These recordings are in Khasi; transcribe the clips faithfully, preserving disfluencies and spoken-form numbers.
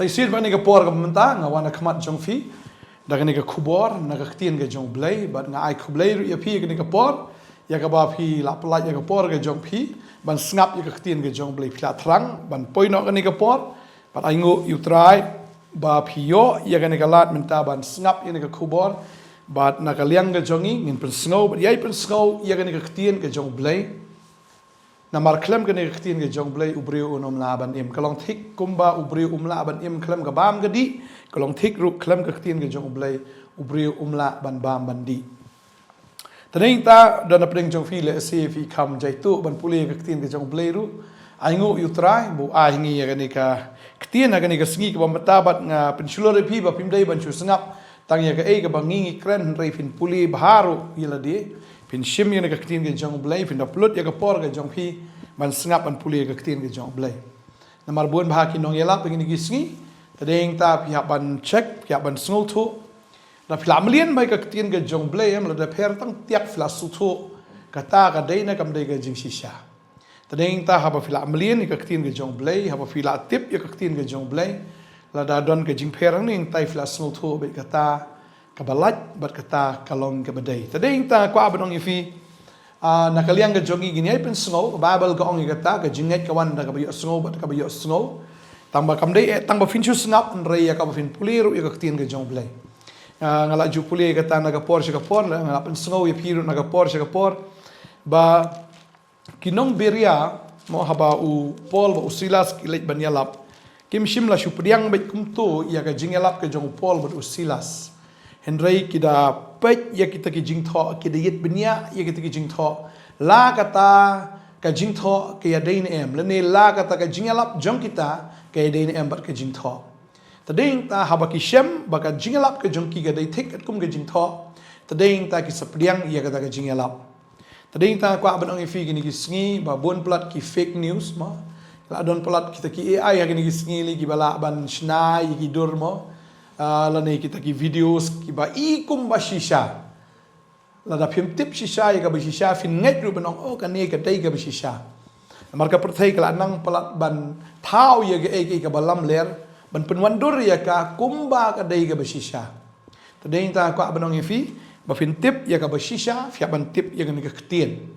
Sa shisien bad kane ka por kaba mynta nga wan ha khmat jong phi da kane ka khubor na ka ktien ka jong U Blei, bad nga ai khublei ruh ïa phi ïa kane ka por, ïa kaba phi la pyllait ïa ka por ka jong phi ban sngap ïa ka ktien ka jong U Blei. Phi la thrang ban poi noh kane ka por, bad ai nguh ïa U Trai ba phi ïoh ïa kane ka lad mynta ban sngap ïa kane ka khubor. Bad na ka liang ka jong ngi ngin pynsngew bad ïai pynsngew ïa kane ka ktien ka jong U Blei. Namar khlem kane ka ktien ka jong U Blei u briew un ym lah ban im. Ka long thik kumba u briew um lah ban im khlem ka bam ka dih, ka long thik ruh khlem ka ktien ka jong U Blei u briew um lah ban bam ban dih. Te nangta don hapdeng jong phi lehse phi kham jaituh ban pule ka ktien ka jong U Blei ruh. Ai nguh ïa U Trai ba u ai ha ngi ïa kane ka ktien ha kane ka sngi kaba mynta, bad nga pynshlur ïa phi ba phim dei ban shu sngap tang ïa kaei kaba ngi ngi kren, hynrei phin pule bha ruh ïa lade. Phin shim ïa kane ka ktien ka jong U Blei, phin da pynlut ïa ka por ka jong phi ban sngap ban pule ka ktien ka jong U Blei. Namar bun bha ki nongïalap ha kine ki sngi, te nangta phi hap ban check, phi hap ban sngewthuh. Lada phi la mlien bha ïa ka ktien ka jong U Blei, em, lada pher tang tiak phi la sngewthuh kata ka dei ne kam dei ka jingshisha. Te nangta haba phi la mlien ïa ka ktien ka jong U Blei, haba phi la tip ïa ka ktien ka jong U Blei, lada don ka jingpher hangne, nangta phi la sngewthuh bad kata kaba lait bad kata ka long kaba dei. Te nangta kwah ban ong ïa phi, ah, na ka liang ka jong ngi ngin ïai pynsngew, ka Baibl ka ong ïa kata, ka jingngeit ka wan da kaba ïohsngew bad kaba ïohsngew. Tang ba kam dei eh tang ba phin shu sngap, hynrei ïa kaba phin pule ruh ïa ka ktien ka jong U Blei. Ah, nga la ju pule ïa kata na ka por sha ka por, nga la pynsngew ïa phi ruh na ka por sha ka por. Ba ki nongbiria, mo, haba u Paul bad u Silas ki leit ban ïalap, kim shym la shu pdiang beit kumto ïa ka jingïalap ka jong u Paul bad u Silas. Hynrei ki da peit ïa kita ki jingthoh, ki da ïit bniah ïa kita ki jingthoh. La kata ka jingthoh ka ïadei ne em, lane la kata ka jingïalap jong kita ka ïadei ne em bad ka jingthoh. Te nangta haba ki shem ba ka jingïalap ka jong ki ka dei thik katkum ka jingthoh, te nangta ki sa pdiang ïa kata ka jingïalap. Te nangta kwah ban ong ïa phi kine ki sngi ba bun palat ki fake news, mo. La don palat kita ki A I ha kine ki sngi lei kiba lah ban shna ïa ki dur, mo. Ah, lane kita ki videos kiba i kumba shisha. Lada phim tip shisha ïa kaba shisha, phin ngeit ruh ban ong, oh, kane ka dei kaba shisha. Namar ka pyrthei ka la nang palat ban thaw ïa kaei kaei kaba lamler, ban pynwandur ïa ka kumba ka dei kaba shisha. Te nangta kwah ban ong ïa phi ba phin tip ïa kaba shisha, phi hap ban tip ïa kane ka ktien.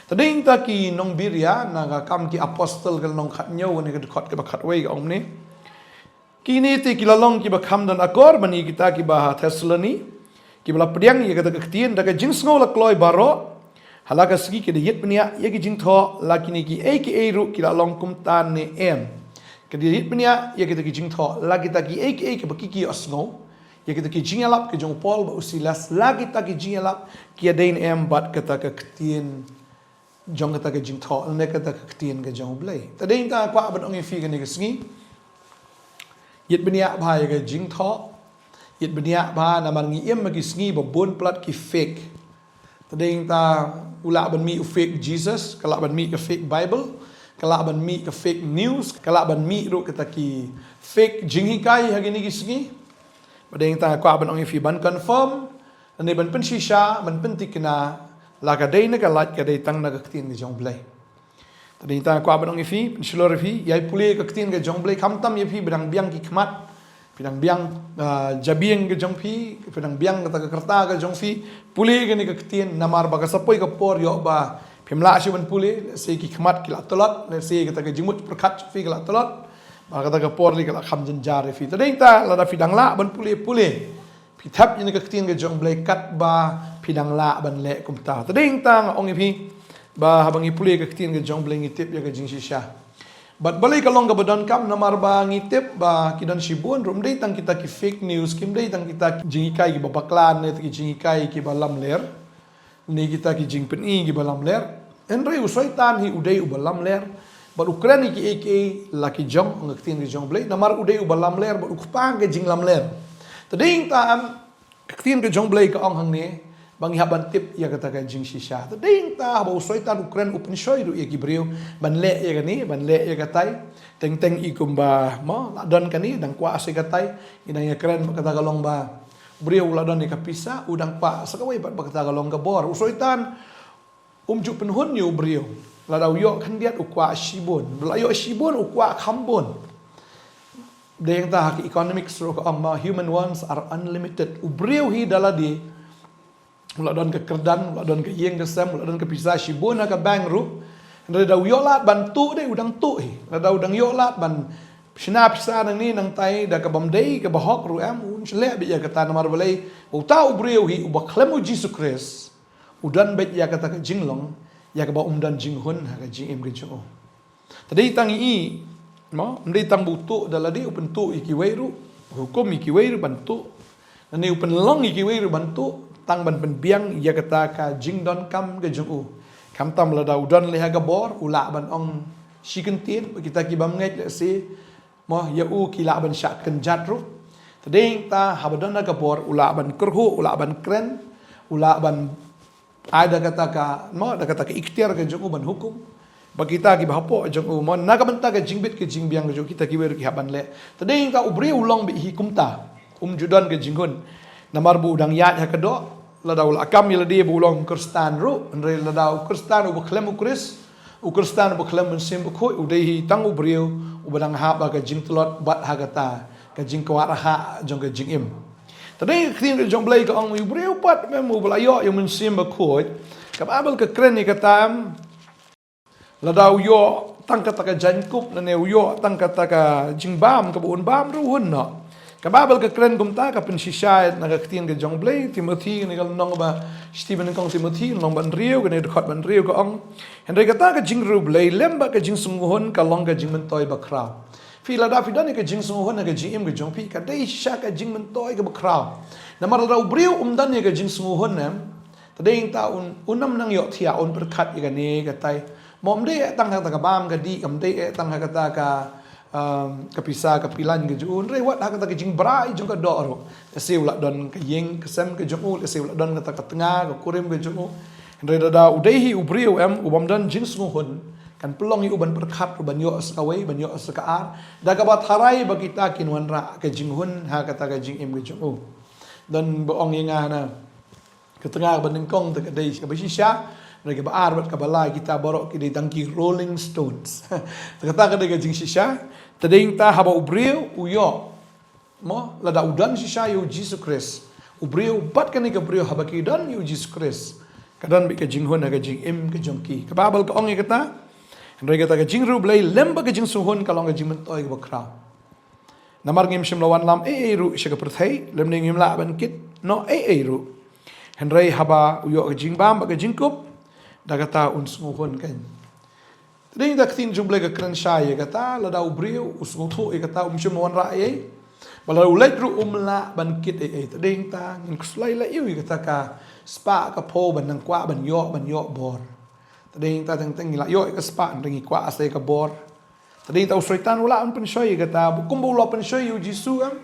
Te nangta ki nongbiria na ka Kam ki Apostol ka lynnong khathynñiew, kane ka dkhot kaba khatwei ka ong kumne. Kine te ki la long kiba kham don akor ban ïa kita kiba ha Thessaloni, kiba la pdiang ïa kata ka ktien da ka jingsngew la kloi baroh. Ha la ka sngi ki da ïit bniah ïa ki jingthoh, la kine kiei kiei ruh ki la long kumta ne em. Ki da ïit bniah ïa kita ki jingthoh, la kita kiei kiei kiba ki ki ïohsngew, ïa kita ki jingïalap ki jong u Paul bad u Silas, la kita ki jingïalap ki ïadei ne em bad kata ka ktien jong kata ka jingthoh, ne kata ka ktien ka jong u Blei. Te nangta kwah ban ong ïa phi kane ka sngi, ïit bniah bha ïa ka jingthoh. Ïit bniah bha namar ngi im ha ki sngi ba bun palat ki fake. Te nangta u lah ban mih u fake Jesus, ka lah ban mih ka fake Bible, ka lah ban mih ka fake news, ka lah ban mih ruh kata ki fake jinghikai ha kine ki sngi. Te nangta kwah ban ong ïa phi ban confirm, lane ban pynshisha, ban pynthikna, la ka dei ne ka lait ka dei tang na ka ktien ka jong u Blei. Te nangta kwah ban ong ïa phi, pynshlur ïa phi, ïai pule ka ktien ka jong u Blei, khamtam ïa phi ba dang biang ki khmat, phi dang biang, ah, jabieng ka jong phi, phi dang biang kata ka rta ka jong phi, pule kane ka ktien, namar ba ka sa poi ka por ïoh ba phim lah shuh ban pule, lehse ki khmat ki la tlot, lehse kata ka jingmut pyrkhat jong phi ka la tlot, ba kata ka por lei ka la kham jynjar ïa phi. Te nangta lada phi dang lah ban pule, pule. Phi thep ïa kane ka ktien ka jong u Blei katba phi dang lah ban leh kumta. Te nangta nga ong ïa phi ba haba ngi pule ka ktien ka jong u Blei ngi tip ïa ka jingshisha. Bad balei ka long kaba donkam, namar ba ngi tip ba ki don shibun ruh, ym dei tang kita ki fake news, kim dei tang kita ki jinghikai kiba bakla ne ki jinghikai kiba lamler, ne kita ki jingpyni kiba lamler. Hynrei u Soitan hi u dei uba lamler. Bad u kren ïa kiei kiei la ki jong, ong ka ktien ka jong u Blei, namar u dei uba lamler bad u kpa ka jinglamler. Te nangta ka ktien ka jong u Blei ka ong hangne ba ngi hap ban tip ïa kata ka jingshisha. Te nangta haba u Soitan u kren u pynshoi ruh ïa ki briew ban leh ïa kane, ban leh ïa katai. Teng teng i kumba, mo, la don kane, dang kwah sa katai, ngi dang ïa kren ba kata ka long ba u briew la don ïa ka pisa, u dang kwah sa kawei pat ba kata ka long ka bor. U Soitan um ju pynhun ïa u briew. Lada u ïoh khyndiat u kwah shibun. Lada u ïoh shibun u kwah kham bun. Dei hangta ha ka economics ruh ka ong ma, human wants are unlimited. U briew hi da lade u la don ka kyrdan, u la don ka ïing ka sem, u la don ka pisa shibun ha ka bank ruh, hynrei da u ïoh lad ban tuh, dei u dang tuh hi. Lada u dang ïoh lad ban shna pisa nangne nangtai da ka bym dei ka bahok ruh em, un shleh beit ïa kata. Namar balei? Uta u briew hi uba khlem U Jisu Khrist u don beit ïa kata ka jinglong ïa kaba um don jinghun ha ka jingim ka jong u. Te dei tang i, mo, ym dei tang ba u tuh da lade, u pyntuh ïa kiwei ruh, u hukum ïa kiwei ruh ban tuh, lane u pynlong ïa kiwei ruh ban tuh, tang ban pynbiang ïa kata ka jingdonkam ka jong u. Khamtam lada u don lehse ka bor, u lah ban ong shi kyntien, ba kita ki bym ngeit lehse, mo, ïa u ki lah ban shah kynjat ruh. Te dei hangta haba don ha ka bor, u lah ban kyrhuh, u lah ban kren, u lah ban ai da kata ka, mo, da kata ka iktiar ka jong u ban hukum. Ba kita kiba hapoh jong u, mo, na ka bynta ka jingbit ka jingbiang ka jong u, kita kiwei ruh ki hap ban leh. Te dei hangta u briew u long beit hi kumta, um ju don ka jinghun. Namar ba u dang ïaid ha ka doh, lada u la kam ïa lade ba u long Khristan ruh, hynrei lada u Khristan uba khlem U Khrist, u Khristan uba khlem Mynsiem Bakhuid, u dei hi tang u briew uba dang hap ha ka jingtlot bad ha kata ka jingkwah rhah jong ka jingim. Te dei ka ktien ka jong U Blei ka ong, u briew pat, mo, uba la ïoh ïa U Mynsiem Bakhuid, ka Baibl ka kren ïa kata, em, lada u ïoh tang kata ka jaiñkup, lane u ïoh tang kata ka jingbam kaba un bam ruh, hun noh. Ka Baibl ka kren kumta, ka pynshisha na ka ktien ka jong U Blei, Timothi, kane ka lynnong ba, shi Timothi, nyngkong Timothi, lynnong ba hynriew, kane ka dkhot ba hynriew ka ong: Hynrei kata ka jingriewblei lem bad ka jingsngew hun ka long ka jingmyntoi bakhraw. Phi, lada phi don ïa ka jingsngew hun ha ka jingim ka jong phi, ka dei shisha ka jingmyntoi kaba khraw. Namar lada u briew um don ïa ka jingsngew hun, em, te dei hangta un, un ym nang ïohthiah, un pyrkhat ïa kane katai. Mo, ym dei eh tang ha kata ka bam ka dih, ym dei eh tang ha kata ka, um, ka pisa ka pilan ka jong u, hynrei wat ha kata ka jingbrai jong ka doh ruh, lehse u la don ka ïing ka sem ka jong u, lehse u la don kata ka tnga ka kurim ka jong u. Hynrei lada u dei hi u briew, em, u bym don jingsngew hun, kan pynlong ïa u ban pyrkhat ruh ban ïoh sa kawei, ban ïoh sa ka ar, da kaba tharai ba kita kin wanrah ka jinghun ha kata ka jingim ka jong u. Don ba ong ïa nga na ka tnga kaba nyngkong te ka dei kaba shisha, hynrei kaba ar bad kaba lai kita baroh ki dei tang ki Rolling Stones. Te kata ka dei ka jingshisha. Te dei hangta haba u briew u ïoh, mo, lada u don shisha ïa U Jisu Khrist, u briew bad kane ka briew haba ki don ïa U Jisu Khrist, ka don beit ka jinghun ha ka jingim ka jong ki. Ka Baibl ka ong ïa kata, hynrei kata ka jingriewblei lem bad ka jingsngew hun ka long ka jingmyntoi kaba khraw. Namar ngim shym la wanlam ei ei ruh sha ka pyrthei, lymne ngim lah ban kit noh ei ei ruh. Hynrei haba u ïoh ka jingbam bad ka jingkup, da kata un sngew hun kein. Te dei hangta ka ktien jong U Blei ka kren shai ïa kata, lada u briew u sngewthuh ïa kata, um shym wanrah ei ei, ba lada u leit ruh um lah ban kit ei ei. Te dei hangta ngin khuslai la ïoh ïa kata ka spah ka phew ban nang kwah ban ïoh, ban ïoh bor. Te dei hangta teng teng ngi la ïoh ïa ka spah, teng ngi kwah sa ïa ka bor. Te dei hangta u Soitan u lah un pynshoi ïa kata, kumba u la pynshoi ïa U Jisu, em,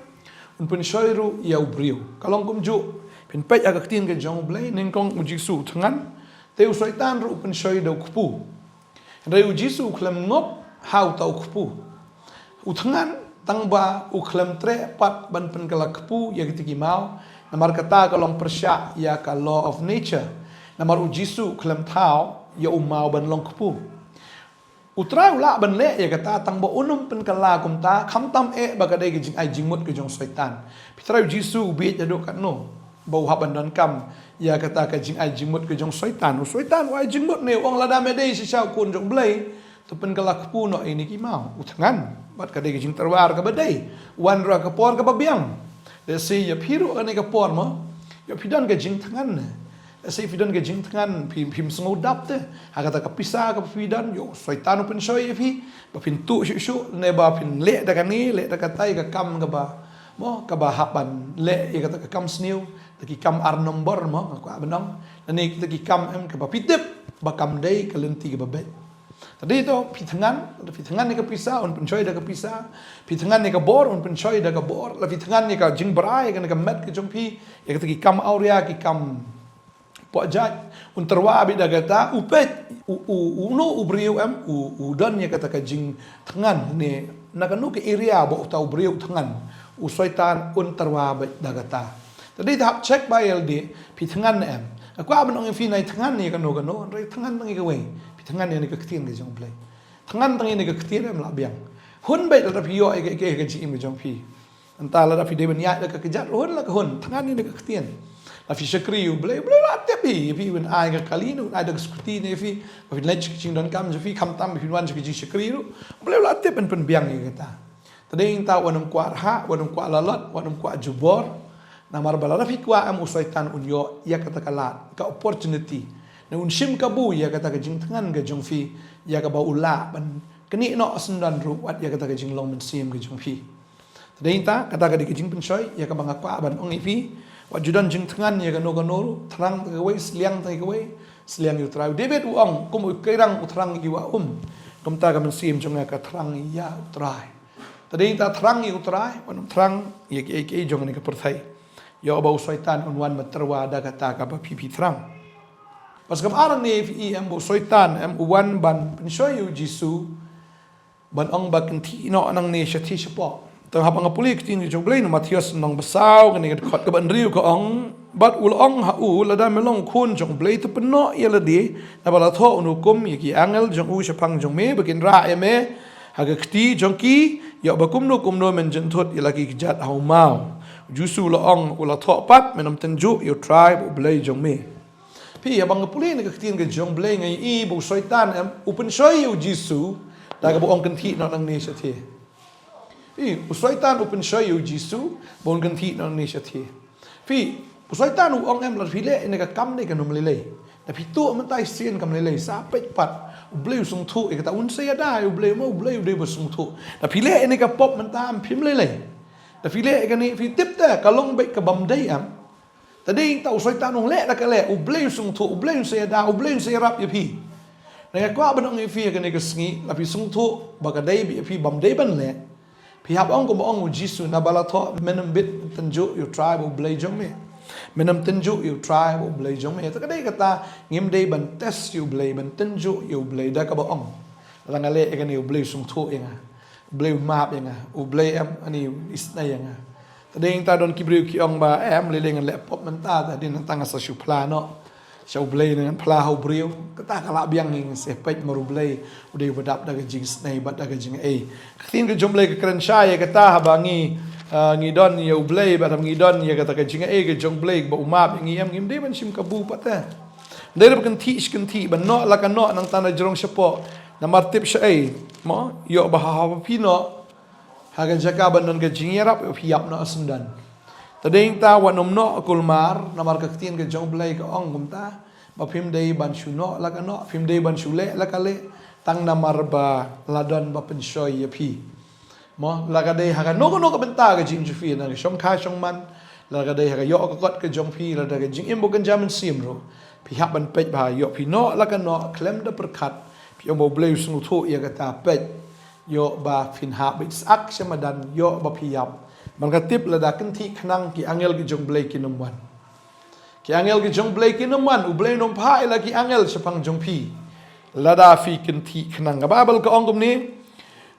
un pynshoi ruh ïa u briew. Ka long kumjuh, phin peit ha ka ktien ka jong U Blei, nyngkong U Jisu u thngan, te u Soitan ruh u pynshoi da u kpu. Hynrei U Jisu u khlem ngop ha uta u kpu. U thngan tang ba u khlem treh pat ban pynkylla kpu ïa kita ki maw, namar kata ka long pyrshah ïa ka law of nature. Namar U Jisu u khlem thaw ïa u maw ban long kpu. U Trai u lah ban leh ïa kata tang ba un ym pynkylla kumta, khamtam eh ba ka dei ka jingai jingmut ka jong u Soitan. Phi trai U Jisu u bieit haduh katno ba u hap ban donkam ïa kata ka jingai jingmut ka jong u Soitan. U Soitan u ai jingmut ne u ong, lada me dei shisha u Khun jong U Blei, to pynkylla kpu noh ïa kine ki maw. U thngan bad ka dei ka jingtyrwa kaba dei, wan ruh ha ka por kaba biang. Lehse ïa phi ruh kane ka por mo, ïoh phi don ka jingthngan ne. Lehse phi don ka jingthngan, phi, phim sngewdap te ha kata ka pisa kaba phi don, ïoh u Soitan u pynshoi ïa phi ba phin tuh shuh shuh, ne ba phin leh da kane, leh da katai, ka kam kaba, mo, kaba hap ban leh ïa kata ka kam sniew, da ki kam ar nombor mo, nga kwah ban ong, lane kita ki kam, em, kaba phi tip ba kam dei ka lynti kaba beit. Te dei to, phi thngan, phi thngan ïa ka pisa, un pynshoi da ka pisa. Phi thngan ïa ka bor, un pynshoi da ka bor. La phi thngan ïa ka jingbrai, kane ka met ka jong phi, ïa kata ki kam awria, ki kam poh jait, un tyrwa beit da kata. U peit, u, u, uno u briew, em, u, u don ïa kata ka jingthngan ne, na kano ka area ba uta u briew u thngan, u Soitan un tyrwa beit da kata. Te dei te hap check ba ïa lade, phi thngan ne em. Nga kwah ban ong ïa phi nai thngan ïa kano kano, hynrei thngan tang ïa kawei. Phi thngan ïa kane ka ktien ka jong U Blei. Thngan tang ïa kane ka ktien em lah biang. Hun beit lada phi ïoh ïa ka, ïa ka, ïa ka jingim ka jong phi. Nangta lada phi dei ban ïaid da ka kjat, hun la ka hun, thngan ïa ka ktien. Lada phi shakri ïa U Blei, U Blei u la tip ïa phi, un ai ka kali, un ai da ka skuti ïa phi, ba phin leit sha ka jingdonkam jong phi, khamtam ba phin wan sha ka jingshakri ruh, U Blei u la tip ban pynbiang ïa kata. Te dei nangta wat nym kwah rhah, wat nym kwah lalot, wat nym kwah jubor. Namar ba lada phi kwah, em, u Soitan un ïoh ïa kata ka lad, ka opportunity. Ne un shim kabu ïa kata ka jingthngan ka jong phi, ïa kaba u lah ban knieh noh syndon ruh wat ïa kata ka jinglong mynsiem ka jong phi. Te dei nangta, kata ka dei ka jingpynshoi ïa kaba nga kwah ban ong ïa phi. Wat ju don jingthngan ïa kano kano ruh, thrang tang kawei, sliang tang kawei, sliang ïa U Trai. U David u ong, kum u keirang u thrang ïa u um, kumta ka mynsiem jong nga ka thrang ïa U Trai. Te dei nangta, thrang ïa U Trai, wat nym thrang ïa kiei kiei jong kane ka pyrthei. Ïoh ba u Soitan un wan ban tyrwa da kata kaba phi phi thrang. Bad sa kaba ar ne phi i, em, ba u Soitan, em, u wan ban pynshoi ïa U Jisu, ban ong ba kynthih noh nangne shathie shapoh. Te haba nga pule ïa ka ktien ka jong U Blei na u Mathaios lynnong ba saw, kane ka dkhot kaba hynriew ka ong, bad u la ong ha u, lada me long u khun jong U Blei, to pynnoh ïa lade, naba la thoh u hukum ïa ki angel jong u shaphang jong me, ba kin rah ïa me ha ka kti jong ki, ïoh ba kumno kumno men jynthut ïa la ki kjat ha u maw. U Jisu u la ong, u la thoh pat, men nym tynjuh ïa U Trai bad U Blei jong me. Phi, haba nga pule na ka ktien ka jong U Blei nga i ba u Soitan, em, u pynshoi ïa U Jisu da kaba ong kynthih noh nangne shathie. Phi, u Soitan u pynshoi ïa U Jisu ba un kynthih noh nangne shathie. Phi, u Soitan u ong, em, lada phi leh ïa kane ka kam ne kan ym lei lei. Lada phi tuh mynta shisien kam lei lei, sa peit pat. U Blei u sngewthuh ïa kata, un sa ïada ïa U Blei, ma U Blei u dei ba sngewthuh. Lada phi leh ïa kane ka pop mynta, em, phim lei lei. Lada phi leh ïa kane, phi tip te ka long beit ka bym dei, em. Te dei nangta u Soitan u ong leh la ka leh, U Blei u sngewthuh, U Blei un sa ïada, U Blei un sa ïarap ïa phi. Nga kwah ban ong ïa phi ha kane ka sngi, lada phi sngewthuh ba ka dei beit ïa phi bym dei ban leh, phi hap ong kumba ong U Jisu, naba la thoh, men nym bit tynjuh ïa U Trai bad U Blei jong me. Men nym tynjuh ïa U Trai bad U Blei jong me. Te ka dei kata, ngim dei ban test ïa U Blei, ban tynjuh ïa U Blei da kaba ong, lada nga leh ïa kane U Blei u sngewthuh ïa nga, U Blei un map ïa nga, U Blei, em, ani u isynei ïa nga. Te dei nangta don ki briew ki ong ba, em, lei lei ngan leh pop mynta, te dei nangta nga sa shu phla noh sha U Blei, ngan phla ha u briew. Kata ka lah biang, ngi sngewthuh peit namar U Blei u dei uba dap da ka jingisynei bad da ka jingai. Ka ktien ka jong U Blei ka kren shai ïa kata, haba ngi, ah, ngi don ïa U Blei bad haba ngi don ïa kata ka jingai ka jong U Blei ba u map ïa ngi, em, ngim dei ban shim kabu pat te. Dei ruh ba kynthih shi kynthih, ban noh la ka noh nangta na jrong shapoh. Namar tip shaei, mo, ïoh ba haba phi noh ha ka jaka ban don ka jingïarap, ïoh phi ïap noh syndon. Te dei nangta wat nym noh kulmar, namar ka ktien ka jong U Blei ka ong kumta, ba phim dei ban shu noh la ka noh, phim dei ban shu leh la ka leh, tang namar ba la don ba pynshoi ïa phi. Mo, la ka dei ha kano kano ka bynta ka jingim jong phi, na ka shongkha shongman, la ka dei ha ka ïoh ka kot ka jong phi, lada ka jingim bad ka jingim mynsiem ruh, phi hap ban peit ba ïoh phi noh la ka noh khlem da pyrkhat, phi ong ba U Blei u sngewthuh ïa kata, peit, ïoh ba phin hap beit syak sha madan, ïoh ba phi ïap. Namar ka tip lada kynthih khnang, ki angel ki jong U Blei kin ym wan. Ki angel ki jong U Blei kin ym wan, U Blei un ym phah ïa la ki angel shaphang jong phi lada phi kynthih khnang. Ka Baibl ka ong kumne,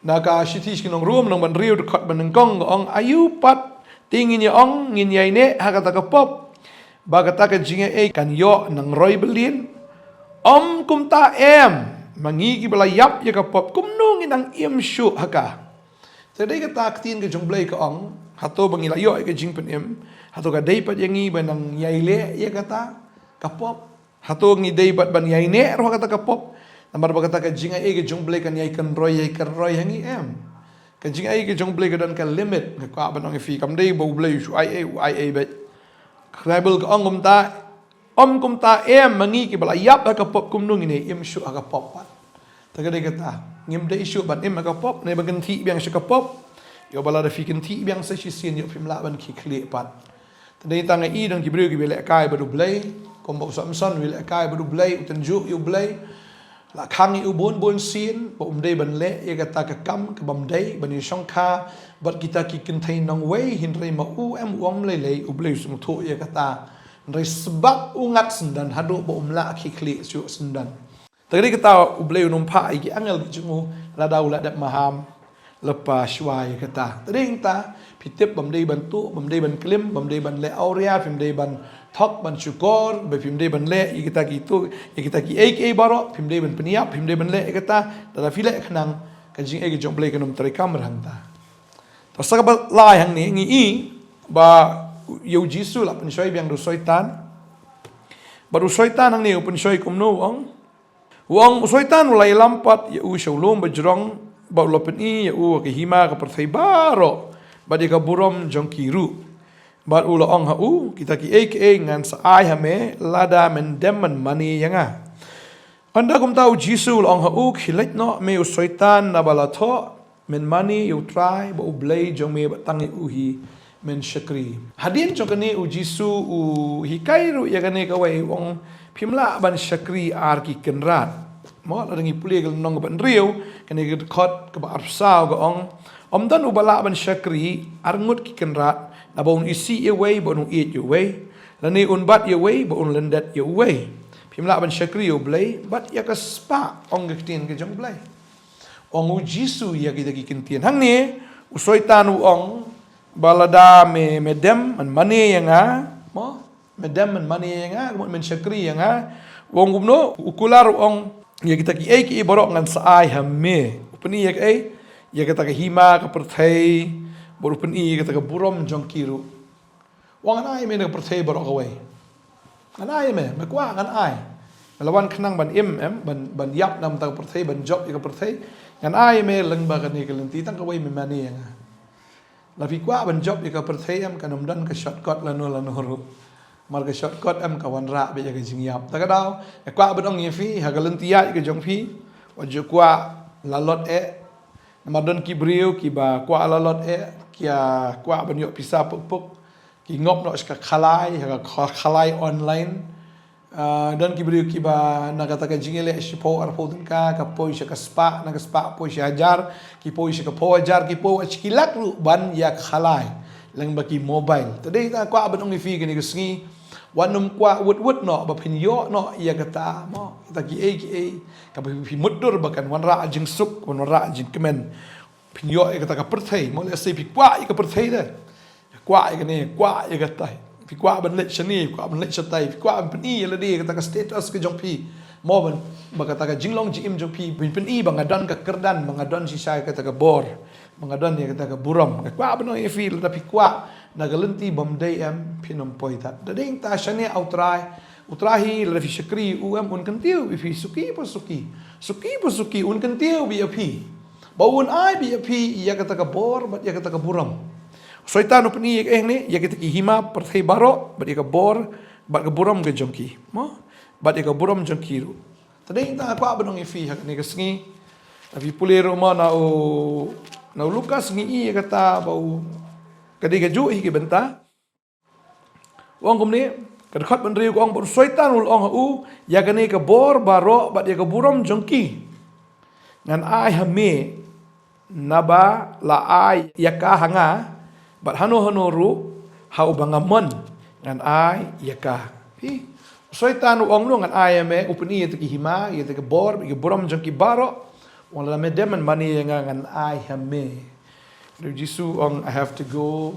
na ka shithi sha ki nong Rom, lynnong ba hynriew, dkhot ba nyngkong ka ong, aïu pat te ngin ïa ong ngin ïai neh ha kata ka pop ba kata ka jingai kan ïoh nang roi byllien? Ym kumta em, ma ngi kiba la ïap ïa ka pop kumno ngin nang im shuh ha ka? Te dei kata ka ktien ka jong U Blei ka ong, hato ba ngi la ïoh ïa ka jingpynim, hato ka dei pat ïa ngi ban nang ïai leh ïa kata ka pop? Hato ngi dei pat ban ïai neh ruh ha kata ka pop? Namar ba kata ka jingai ka jong U Blei kan ïai kynroi, ïai kynroi ha ngi, em. Ka jingai ka jong U Blei ka don ka limit, nga kwah ban ong ïa phi, kam dei ba U Blei u shu ai ei, u ai ei beit. Ka Baibl ka ong kumta, ym kumta em, ma ngi kiba la ïap ha ka pop kumno ngin ïai im shuh ha ka pop pat? Te ka dei kata, ngim dei shuh ban im ha ka pop, ne ban kynthih biang sha ka pop. Ïoh ba lada phi kynthih biang sa shisien, ïoh phim lah ban khie khlieh pat. Te dei tang ïa i don ki briew kiba lehkai bad U Blei, kumba u Samson u lehkai bad U Blei, u tynjuh ïa U Blei. La khang ïa u bun bun sien ba um dei ban leh ïa kata ka kam ka bym dei, ban ïa shongkha bad kita ki kynthei nongwei, hynrei ma u em, u ym lei lei, U Blei u sngewthuh ïa kata. Hynrei sbak u ngat syndon haduh ba um lah khie khlieh shuh syndon. Te ka dei kata, U Blei un ym phah ïa ki angel ki jong u lada u la dep maham lypa shuwa ïa kata. Te dei nangta, phi tip, bym dei ban tuh, bym dei ban klim, bym dei ban leh awria, phim dei ban thok, ban shukor, ba phim dei ban leh ïa kita ki tuh, ïa kita kiei kiei baroh, phim dei ban pynïap, phim dei ban leh ïa kata. Lada phi leh khnang, ka jingaiei ka jong U Blei kan ym treikam hangta. Te sa kaba lai hangne ngi i ba ïa u Jisu la pynshoi biang da u Soitan. Bad u Soitan hangne u pynshoi kumno u ong? U ong u Soitan u la ïalam pat ïa u sha u lum bajrong bad u la pyni ïa u ka hima ka pyrthei baroh bad ïa ka burom jong ki ruh. Bad u la ong ha u, kita kiei kiei ngan sa ai ha me lada men dem men mane ïa nga. Ynda kumta u Jisu u la ong ha u, khie leit noh me u Soitan, naba la thoh, men mane ïa u Trai bad u Blei jong me bad tang ïa u hi men shakri. Hadien jong kane u Jisu u hikai ruh ïa kane kawei, u ong phim lah ban shakri ar ki kynrad. Mo, lada ngi pule ka lynnong kaba hynriew, kane ka dkhot kaba arphew saw ka ong, ym don uba lah ban shakri ar ngut ki kynrad, naba un isih ïa uwei bad un ïeit ïa uwei, lane un bat ïa uwei bad un lyndet ïa uwei. Phim lah ban shakri ïa u Blei bad ïa ka spah, ong ka ktien ka jong u Blei. Ong u Jisu ïa kita ki ktien. Hangne u Soitan u ong ba lada me, me dem men mane ïa nga, mo, me dem men mane ïa nga, ka mut men shakri ïa nga. U ong kumno, u kular u ong, ïa kita kiei kiei baroh ngan sa ai ha me. U pyni ïa kaei? Ïa kata ka hima ka pyrthei, bad u pyni ïa kata ka burom jong ki ruh. U ong ngan ai me na ka pyrthei baroh kawei. Ngan ai me, me kwah ngan ai. Me la wan khnang ban im em, ban, ban ïap na ka bynta ka pyrthei, ban jop ïa ka pyrthei. Ngan ai me lyngba kane ka lynti, tang kawei me mane ïa nga. Lada phi kwah ban jop ïa ka pyrthei em, kan ym don ka shortcut lano lano ruh. Namar ka shortcut em ka wanrah beit ïa ka jingïap. Ta ka daw, nga kwah ban ong ïa phi, ha ka lynti ïaid ka jong phi, wat ju kwah lalot eh. Namar don ki briew kiba kwah lalot eh, ki ïa kwah ban ïoh pisa puk puk. Ki ngop noh sha ka khalai, ha ka kha-, khalai online. Ah, don ki briew kiba na kata ka jingïaleh shiphew arphew tyngka, ka poi sha ka spah, na ka spah poi sha hajar, ki poi sha ka phew hajar, ki poi wat shi ki lak ruh ban ïa khalai lyngba ki mobile. Te dei nga kwah ban ong ïa phi kane ka sngi, wat nym kwah wut wut noh ba phin ïoh noh ïa kata, mo, kita kiei kiei kaba phi mutdur ba kan wanrah jingsuk, kan wanrah jingkmen. Phin ïoh ïa kata ka pyrthei, mo, lehse phi kwah ïa ka pyrthei de. Kwah ïa kane, kwah ïa katai. Phi kwah ban leit shane, kwah ban leit shatai, phi kwah ban pyni ïa lade kata ka status ka jong phi. Mo, ban, ba kata ka jinglong jingim jong phi, phin pyni ba nga don ka kyrdan, ba nga don shisha ïa kata ka bor, ba nga don ïa kata ka burom. Nga kwah ban ong ïa phi, lada phi kwah na ka lynti bym dei em, phin ym poi tad. Da dei ta shane ha u Trai, u Trai hi, lada phi shakri u em, un kyntiew beit ïa phi suki pa suki. Suki pa suki, un kyntiew beit ïa phi. Ba un ai beit ïa phi ïa kata ka bor bad ïa kata ka burom. Soitan u pyni ïa ka, eh, ne, ïa kita ki hima pyrthei baroh bad ïa ka bor bad ka burom ka jong ki. Mo? Bad ïa ka burom jong ki ruh. Te dei ta kwah ban ong ïa phi ha kane ka sngi. Lada phi pule ruh mo na u, na u Lukas ngi i ïa kata ba u, ka dei kajuh hi ki bynta. U ong kumne, ka dkhot ba hynriew ka ong, bad u Soitan u la ong ha u, ïa kane ka bor baroh bad ïa ka burom jong ki ngan ai ha me, naba la ai ïa ka ha nga, bad hano hano ruh ha uba nga mon ngan ai ïa ka. Phi, u Soitan u ong kumno, ngan ai ha me, u pyni ïa kita ki hima, ïa kita ki bor, ïa ki burom jong ki baroh. U ong lada me dem men mane ïa nga, ngan ai ha me. Te u Jisu u ong, I have to go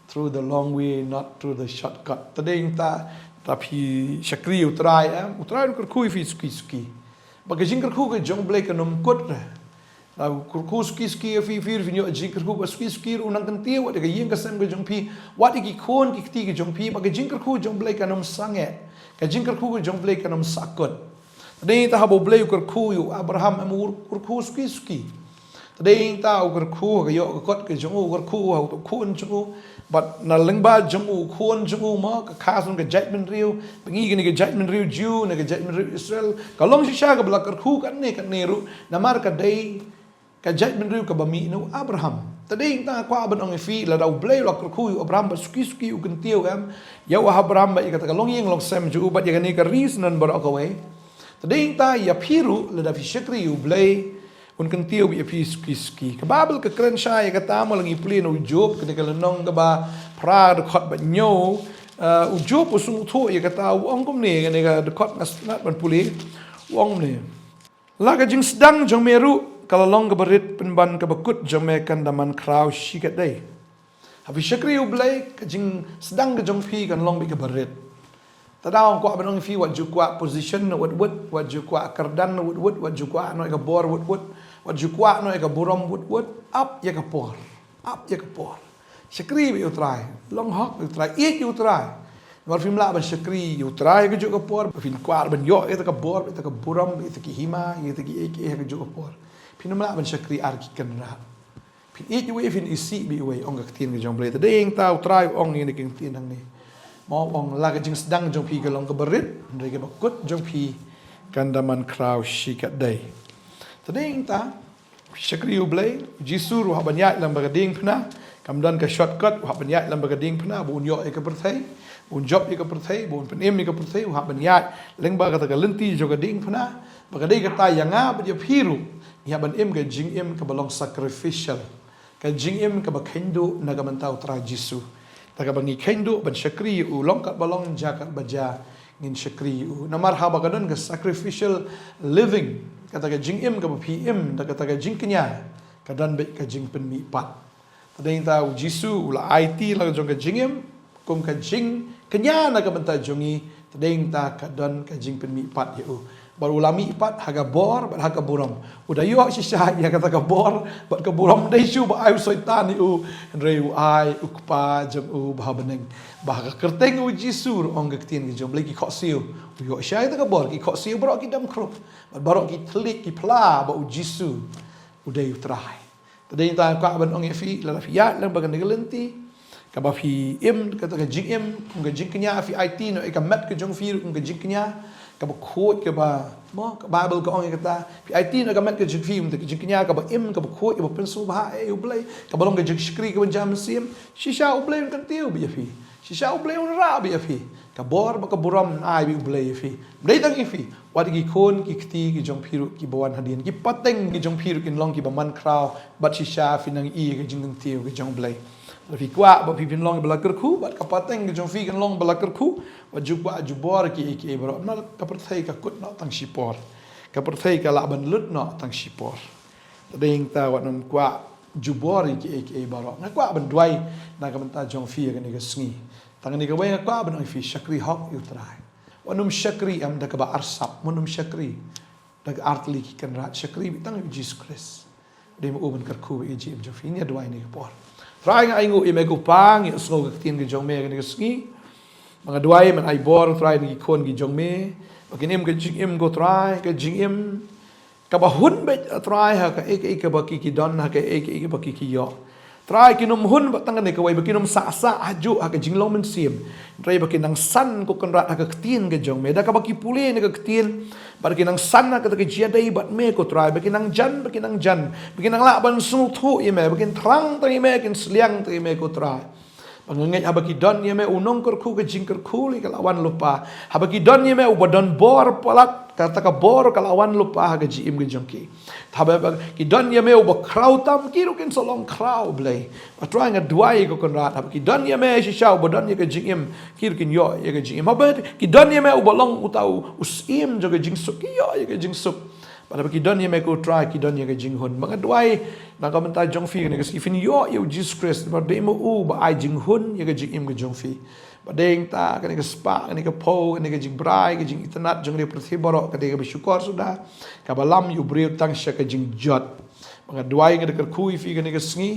through the long way, not through the shortcut. Te dei ta, lada phi shakri u Trai em, u Trai un kyrkhu ïa phi suki suki. Ba ka jingkyrkhu ka jong u Blei kan ym kut re. Lada u kyrkhu suki suki ïa phi, phi ruh phin ïoh jingkyrkhu, ba suki suki ruh u nang kyntiew wat ïa ka ïing ka sem ka jong phi, wat ïa ki khun ki kti ka jong phi, ba ka jingkyrkhu jong u Blei kan ym sangeh. Ka jingkyrkhu ka jong u Blei kan ym sahkut. Te dei ta haba u Blei u kyrkhu ïa u Abraham em, u kyrkhu suki suki. Te dei ta u kyrkhu ha ka ïoh ka kot ka jong u, u kyrkhu ha u khun jong u. Bad na lyngba jong u khun jong u mo, ka kha shuh ka jaitbynriew. Ba ngi kane ka jaitbynriew Jiw, ne ka jaitbynriew Israel, ka long shisha kaba la kyrkhu katne katne ruh. Namar ka dei ka jaitbynriew kaba mih na u Abraham. Te dei ta kwah ban ong ïa phi, lada u Blei u la kyrkhu ïa u Abraham bad suki suki u kyntiew em ïa u Abraham bad ïa kata ka longïing longsem jong u bad ïa kane ka ri Shnong baroh kawei. Te dei ta ïa phi ruh, lada phi shakri ïa u Blei, un kyntiew beit ïa phi suki suki. Ka Baibl ka kren shai ïa kata, mo, lada ngi pule na u Job, kane ka lynnong kaba phra, dkhot ba hynñiew. Eh, u Job u sngewthuh ïa kata, u ong kumne, kane ka dkhot nga sngewtynnat ban pule. U ong kumne. La ka jingsdang jong me ruh ka la long kaba rit, pynban kaba kut jong me kan da man khraw shikatdei. Haba phi shakri ïa u Blei, ka jingsdang ka jong phi kan long beit kaba rit. Te dei nga kwah ban ong ïa phi, wat ju kwah position na wut wut, wat ju kwah kyrdan na wut wut, wat ju kwah noh ïa ka bor wut wut. Wat ju kwah noh ïa ka burom wut wut, ap ïa ka por. Ap ïa ka por. Shakri beit ïa u Trai. Long hok ïa u Trai. Ïeit ïa u Trai. Namar phim lah ban shakri ïa u Trai kajuh ka por, phin kwah ban ïoh ïa ka bor, ïa ka burom, ïa ki hima, ïa ki ei ki ei kajuh ka por, phin ym lah ban shakri ar ki kynrad. Phin ïeit uwei, phin isih beit uwei, ong ka ktien ka jong U Blei. Te dei ïa kata U Trai u ong ïa kane ka ktien hangne. Mo, u ong la ka jingsdang jong phi ka long kaba rit, hynrei kaba kut jong phi kan da man khraw shikatdei. Te dei ïa kata, shakri U Blei, Jisu ruh u hap ban ïaid lem bad ka diengphna, kam don ka shortcut, u hap ban ïaid lem bad ka diengphna, ba un ïoh ïa ka pyrthei, ba un jop ïa ka pyrthei, ba un pynim ïa ka pyrthei, u hap ban ïaid lyngba kata ka lynti jong ka diengphna, ba ka dei kata ïa nga bad ïa phi ruh, ngi hap ban im ka jingim kaba long sacrificial. Ka jingim kaba kheiñduh na ka bynta U Trai Jisu. Te kaba ngi kheiñduh ban shakri ïa u, long katba long, jia katba jia, ngin shakri ïa u. Namar haba ka don ka sacrificial living, kata ka jingim kaba phi im da kata ka jingkñia, ka don beit ka jingpynmihpat. Te dei ïa kata U Jisu u la aiti la ka jong ka jingim kum ka jingkñia na ka bynta jong ngi. Te dei ïa kata ka don ka jingpynmihpat ïa u. Bad u la mihpat ha ka bor bad ha ka burom. U da ïoh shisha ïa kata ka bor bad ka burom, dei shuh ba ai u Soitan ïa u, hynrei u ai u Kpa jong u ba ha bneng. Ba ha ka kyrteng U Jisu ruh, ong ka ktien ka jong U Blei, ki khohsiew, u ïoh shisha ïa kata ka bor, ki khohsiew baroh ki dam khrup, bad baroh ki thylliej ki phla ba U Jisu u dei U Trai. Te dei ïa kata nga kwah ban ong ïa phi, lada phi ïaid lem bad kane ka lynti kaba phi im kata ka jingim kum ka jingkñia, phi aiti noh ïa ka met ka jong phi ruh kum ka jingkñia kaba khuid, kaba, mo, ka Baibl ka ong ïa kata. Phi aiti noh ïa ka met ka jong phi kum ka jingkñia kaba im, kaba khuid, kaba pynsngewbha ïa U Blei, kaba long ka jingshakri kaba jan mynsiem. Shisha U Blei un kyntiew beit ïa phi. Shisha U Blei un rah beit ïa phi. Ka bor bad ka burom un ai beit U Blei ïa phi. Ym dei tang ïa phi, wat ïa ki khun ki kti ki jong phi ruh kiba wan hadien, ki pateng ki jong phi ruh kin long kiba man khraw bad shisha phin nang ïohi ïa ka jingkyntiew ka jong U Blei. Lada phi kwah ba phi phin long ba la kyrkhu, bad ka pateng ka jong phi kan long ba la kyrkhu, wat ju kwah jubor kiei kiei baroh. Namar ka pyrthei ka kut noh tang shipor. Ka pyrthei ka lah ban lut noh tang shipor. Te dei ïa kata wat nym kwah jubor ïa kiei kiei baroh. Nga kwah ban duwai na ka bynta jong phi ïa kane ka sngi. Tang kane kawei nga kwah ban ong ïa phi, shakri hok ïa U Trai. Wat nym shakri em da kaba arsap, wat nym shakri da ka artylli ki kynrad, shakri beit tang ïa U Jisu Khrist. Dei ma u ban kyrkhu ïa ka jingim jong phi. Ngin ïa duwai ha kane ka por. Trai, nga ainguh ïa me ko Pa, ngi ïohsngew ka ktien ka jong me ha kane ka sngi. Ba nga duwai men ai bor Trai na ki khun ki jong me, ba kin im ka jingim ko Trai, ka jingim kaba hun beit Trai ha kaei kaei kaba ki ki don, ha kaei kaei kaba ki ki ïoh. Trai, kin ym hun beit tang kane kawei, ba kin ym sah sah hajuh ha ka jinglong mynsiem. Trai, ba kin nang san ko Kynrad ha ka ktien ka jong me, da kaba ki pule na ka ktien, ba kin nang san ha kata ka jingïadei bad me ko Trai, ba kin nang jan, ba kin nang jan, ba kin nang lah ban sngewthuh ïa me, ba kin thrang tang ïa me, kin sliang tang ïa me ko Trai. Ba nga ngeit haba ki don ïa me u nongkyrkhu, ka jingkyrkhu ka la wan lypa. Haba ki don ïa me uba don bor palat, kata ka bor ka la wan lypa ha ka jingim ka jong ki. Haba ki don ïa me uba khraw tam, ki ruh kin sa long khraw, Blei. Ba Trai, nga duwai ko Kynrad, haba ki don ïa me shisha uba don ïa ka jingim, ki ruh kin ïoh ïa ka jingim. Haba ki don ïa me uba long uta u, u syiem jong ka jingsuk, ki ïoh ïa ka jingsuk. Bad haba ki don ïa me ko Trai, ki don ïa ka jinghun. Ba nga duwai na ka bynta jong phi kane ka sngi, phin ïoh ïa U Jisu Khrist, ba dei ma u ba ai jinghun ïa ka jingim ka jong phi. Ba dei ïa kata kane ka spah, kane ka phew, kane ka jingbrai, ka jingitynnad jong ka pyrthei baroh, ka dei kaba shukor suda, kaba lam ïa u briew tang sha ka jingjot. Ba nga duwai, nga da kyrkhu ïa phi kane ka sngi,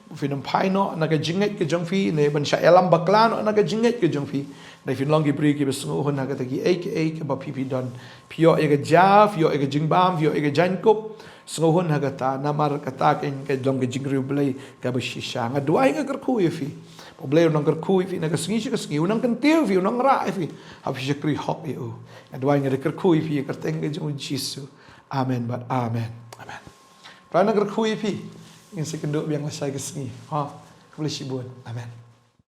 ba phin ym phai noh na ka jingngeit ka jong phi, ne ban shah ïalam bakla noh na ka jingngeit ka jong phi. Hynrei phin long ki briew kiba sngewhun ha kata kiei kiei kaba phi phi don. Phi ïoh ïa ka ja, phi ïoh ïa ka jingbam, phi ïoh ïa ka jaiñkup. Sngewhun ha kata, namar kata ka long ka jingriewblei kaba shisha. Nga duwai, nga kyrkhu ïa phi. Ba U Blei un nang kyrkhu ïa phi na ka sngi sha ka sngi, un nang kyntiew ïa phi, un nang rah ïa phi. Haba phi shakri hok ïa u. Nga duwai, nga da kyrkhu ïa phi ha ka kyrteng ka jong U Jisu. Amen bad amen. Amen. Trai un nang kyrkhu ïa phi. Ngin sa ïakynduh biang lashai ka sngi. Ha, khublei shibun. Amen.